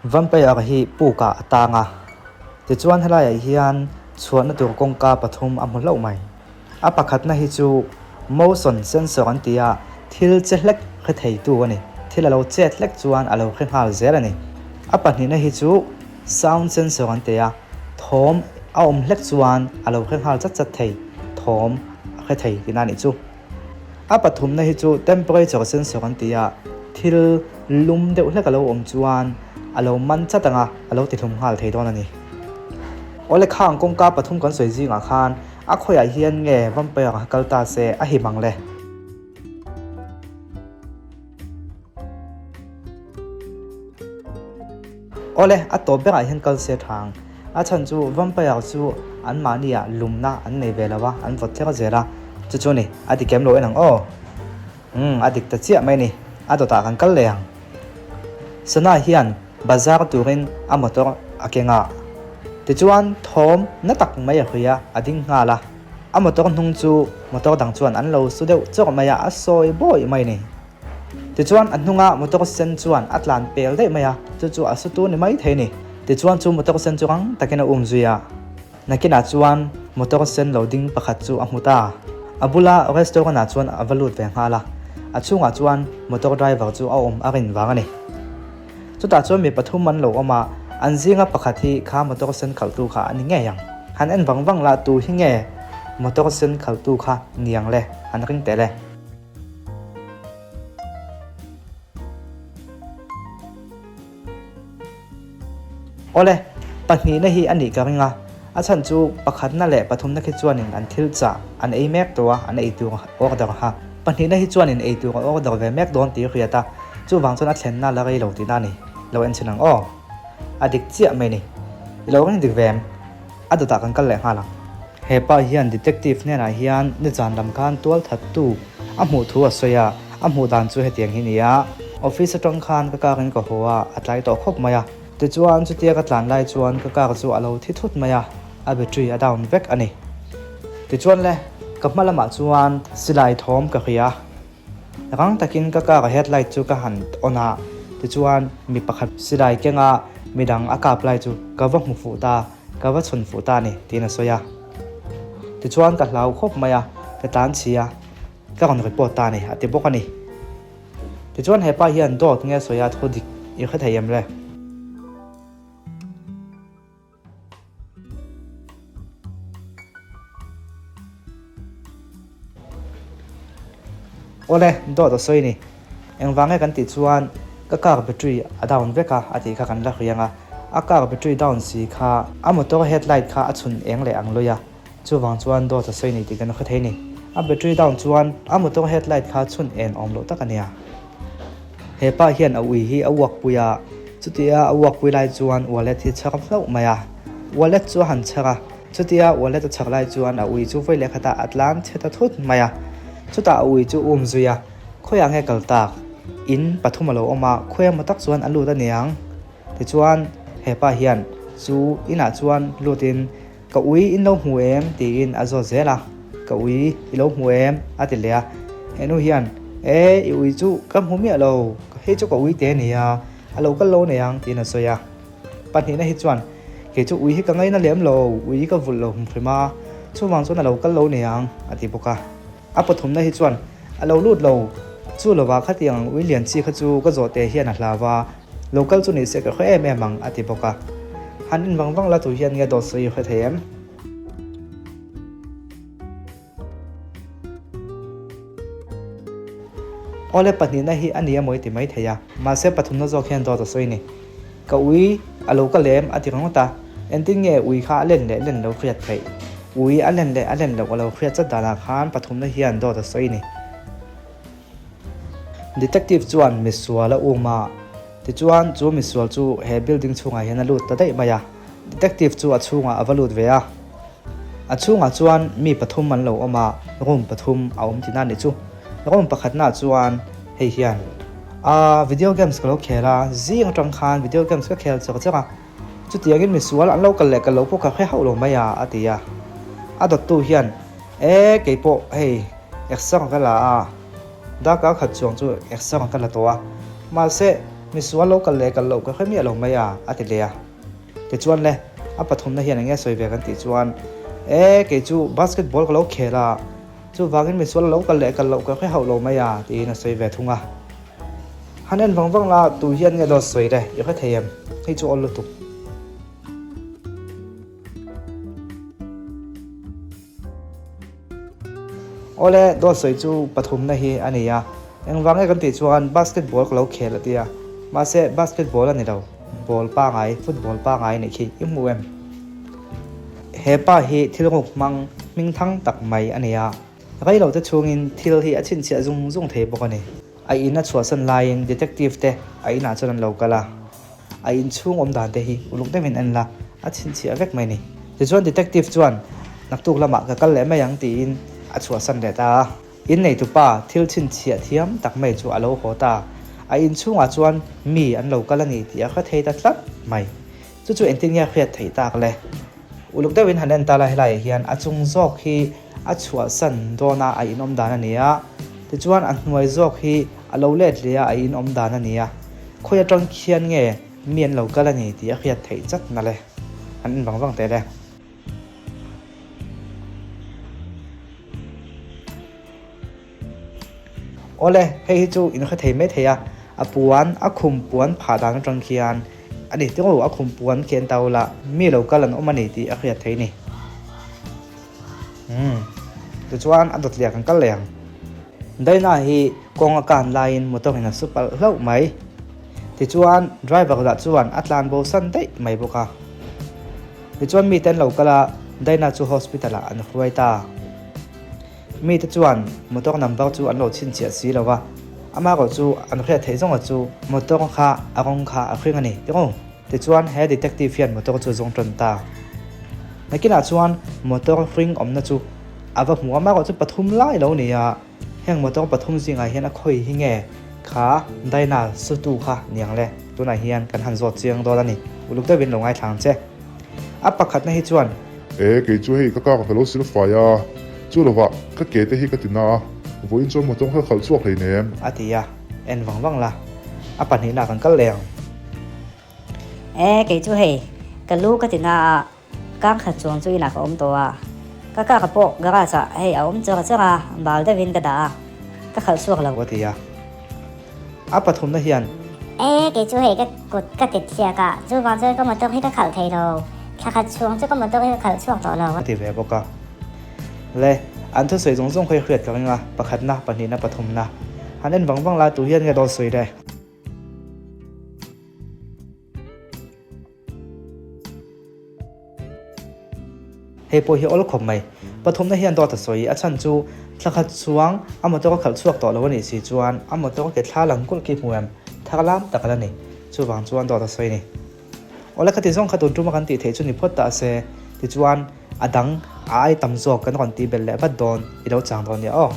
Vampire hi pukah a tang a, tichuan helaiah hian chhuahna tur kawngka pathum a hmu hlauh mai. A pakhatna hi chu motion sensor an ti a, thil che hlek hre theitu a ni. Thil a lo chet hlek chuan a lo hre nghal zel a ni. A pahnihna hi chu sound sensor an ti a, thawm a awm hlek chuan a lo hre nghal chat chat thei, thawm a hre thei tihna a nih chu. A pathumna hi chu temperature sensor an ti a, thil lum deuh hlek a lo awm chuan a lo man chat ang a, a lo tihlum nghal thei dawn a ni. Awle khang kawngka pathum kan sawi zingah khan a khawiah hian nge vampire a kal ta se a him ang le? Awle, a tawp berah hian kal se tha ang. A chhan chu vampire chu anmahniah lumna an nei ve lo a, an vawt thleng zel a. Chu chu ni, a dik em lo en ang aw. Umm, a dik ta chiah mai ni. A dawtah kan kal leh ang. Sana hian bazar turin a motor a keng a. Tichuan thawm na tak mai a hui a, a ding nghal a. A motor hnung chu motor dang chuan an lo su deuh chawk mai a, a sawi bawi mai ni. Tichuan a hnunga motor sen chuan a tlan pel daih mai a, chu chu a sutu ni mai thei ni. Tichuan chu motor sen chu rang takin a um zui a, nakinah chuan motor sen lo ding pakhat chu a hmu ta. A bula restaurant ah chuan a va lut ve nghal a, a chhungah chuan motor driver chu a awm a rin vang a ni. Chutah chuan mi pathum an lo awm a, an zinga pakhat hi kha motor sen khalhtu kha a ni ngei ang. Han en vang vang lah tu hi nge motor sen khalhtu kha niang le, han ring teh le. Awle, pahnihna hi a nih ka ring a, a chhan chu pakhatna leh pathumna khi chuanin an thil chah an ei mek tawh a, an ei tur order kha. Pahnihna hi chuanin ei tur a order ve mek dawn tih a hriat a, chuvang chuan a thlenna la rei lo tihna a ni. Lo en chhin ang aw. A dik chiah mai ni. I lo ring dik ve em? A dawtah kan kal leh nghal ang. He pa hian detective hnenah hian nizan lam khan tual thattu a hmuh thu a sawi a, a hmuh dan chu hetiang hi ni a, office atang khan ka car in ka haw a, a tlai tawh khawp mai a. Tichuan chutia ka tlan lai chuan ka car chu a lo thi thut mai a, a battery a down vek a ni. Tichuan le, ka hma lamah chuan silai thawm ka hria. Rang takin ka car headlight chu ka han on a, tichuan mi pakhat silai kenga midang a kap lai chu ka va hmu fuh ta, ka va chhawn fuh ta a ni tiin a sawi a. Tichuan ka hlau khawp mai a, ka tlan chhi a, ka rawn report ta a ni a ti bawk a ni. Tichuan hepa hian dawt nge sawi a thu dik i hre thei em le? Awle, dawt a sawi ni. Engvang nge kan tih chuan ka car battery a down vek a a tih kha kan la hriang a. A car battery down si kha a motor headlight kha a chhun eng leh ang lawih a, chuvang chuan dawt a sawi ni tih kan hre thei ni. A battery down chuan a motor headlight kha chhun en awm loh tak a nia. He pa hian a ui hi a uak pui a, chutia a uak pui lai chuan wallet hi chhar hlauh mai a. Wallet chu a han chhar a, chutia wallet a chhar lai chuan a ui chu vawi leh khatah a tlan chhe ta thut mai a. Chutah a ui chu um zui a, khawiah nge kal tak? In pathum a lo awm a, khawi emaw tak chuan a lut a niang. Tichuan he pa hian chu inah chuan lutin Ka ui in lo hmu em? tiin a zawt zel a, Ka ui i lo hmu em? a ti leh a, henu hian, E, i ui chu ka hmu miah lo, hei chu ka ui te a ni a, a lo kal lo nei ang tiin a sawi a. Pahnihna hi chuan, Kei chu ui hi ka ngaina lem lo, ui ka vulh lo hmu hrim a, chuvang chuan a lo kal lo nei ang a ti bawk a. A pathumna hi chuan, A lo lut lo, chu lovah khatiang ui lian chi kha chu ka zawh teh hian a hlau a, lo kal chu ni se ka hre em em ang, a ti bawk a. Han in vang vang la tur hian nge dawt sawi i hre thei em? Awle pahnihna hi a ni emaw i ti mai thei a, mahse pathumna zawk hian dawt a sawi ni. Ka ui a lo ka lem a ti ringawt a, engtin nge ui kha a len leh len lo hriat theih? Ui a len leh a len loh a lo hriat chat danah khan pathumna hian dawt a sawi ni. Detective chuan misual a um a, tichuan chu misual chu he building chhungah hian a lut ta daih mai a, detective chu a chhungah a va lut ve a. A chhungah chuan mi pathum an lo awm a, room pathum a awm tihna a nih chu. Room pakhatnaah chuan hei hian Aa video games ka lo khel a, zing atang khan video games ka khel chak chak a, chutiangin misual an lo kal leh kal lo pawh ka hre hauh lo mai a a ti a. A dawttu hian E keipawh hei exer ka la a, darkar khat chuang chu exer ka la tawh a, mahse. Misual lo kal leh kal loh ka hre miah lo mai a, a ti leh a. Tichuan le, a pathumna hian eng nge sawi ve kan tih chuan, E, kei chu basketball ka lo khel a, chuvangin misual lo kal leh kal loh ka hre hauh lo mai a, tiin a sawi ve thung a. Han en vang vang la, tu hian nge dawt sawi le, i hre thei em? Hei chu awl lutuk. Awle, dawt sawi chu pathumna hi a ni a. Engvang nge kan tih chuan basketball ka lo khel a ti a. Mahse, basketball a ni lo, ball pangai, football pangai nih khi i hmu em? He pa hi thil nguk hmang hming thang tak mai a ni a. Reilo te chhungin thil hi a chhinchhiah zung zung thei bawk a ni. A in a chhuahsan laiin detective te a inah chuan an lo kal a. A inchhung awm dan te hi uluk deuhin en la, a chhinchhiah vek mai ni. Tichuan detective chuan naktuk lamah ka kal leh mai ang tiin a chhuahsan leh ta a. In neitupa thil chhinchhiah thiam tak mai chu a lo haw ta. A inchhungah chuan mi an lo kal a ni tih a hre thei ta tlat mai. Chu chu engtin nge a hriat theih tak le? Uluk deuhin han en ta la helaiah hian a chung zawk hi a chhuahsan dawn a, a inawm dan a ni a. Tichuan a hnuai zawk hi a lo let leh a, a inawm dan a ni a. Khawi atang khian nge mi an lo kal a ni tih a hriat theih chat na le. An en vang vang teh le. Awle, hei hi chu in hre thei mai thei a, a puan, a khum puan phah dan atang khian a ni tawh a khum puan khi an tau la, mi lo kal an awm a ni tih a hriat theih a ni. Umm, tichuan a dawt liah kan kal leh ang. Daina hi kawng a kan laiin motor in a su palh hlauh mai. Tichuan driver lah chuan a tlan bo san daih mai bawk a. Tichuan mite an lo kal a, Daina chu hospital ah an hruai ta. Mite chuan motor number chu an lo chhinchhiah si lo va, amah erawh chu an hriat theih zawnga chu motor kha a rawng kha a hring a ni tiraw? Tichuan he detective hian motor chu a zawng tan ta. Nakinah chuan motor hring awmna chu a va hmu a, amah erawh chu pathum lai lo ni a, heng motor pathum zingah hian a khawi hi nge kha Daina sutu kha niang le? Tunah hian kan han zawt chiang dawn a ni, uluk deuhin lo ngaithla ang che. A pakhatna hi chuan. E, kei chu hei ka kak ka lo sil fai a, chu lovah ka ke te hi ka ti na a, vawiin chuan motor kha khalh chhuak hleinem. A ti a, en vang vang la, a pahnihna kan kal leh ang. E, kei chu hei ka lu ka ti na a, kang khat chuang chu inah ka awm tawh a, ka kak pawh garage ah hei a awm char char a, bal deuhin ka dah a, ka khalh chhuak lo. A ti a. A pathumna hian. E, kei chu hei ka kut ka tit hliak a, chuvang chuan ka motor hi ka khalh thei lo. Thla khat chhung chu ka motor hi ka khalh chhuak tawh lo. A ti ve bawk a. Le, an thusawi zawng zawng kha i hriat ka ring a, pakhatna, pahnihna, pathumna. Han en vang vang la, tu hian nge dawn sawi le? Hei pawh hi awl khawp mai. Pathumna hian dawt a sawi. A chhan chu thla khat chuang a motor a khalh chhuak tawh lo a nih si chuan a motor ke thla lang kulh khi hmu em? Thar lam tak a la ni. Chuvang chuan dawt a sawi a ni. Awle khati zawng kha tun tuma kan tih theih chu ni phawt ta se. Tichuan a dang a ai tam zawk kan rawn tih belh leh vat dawn i lo chang dawn nia aw.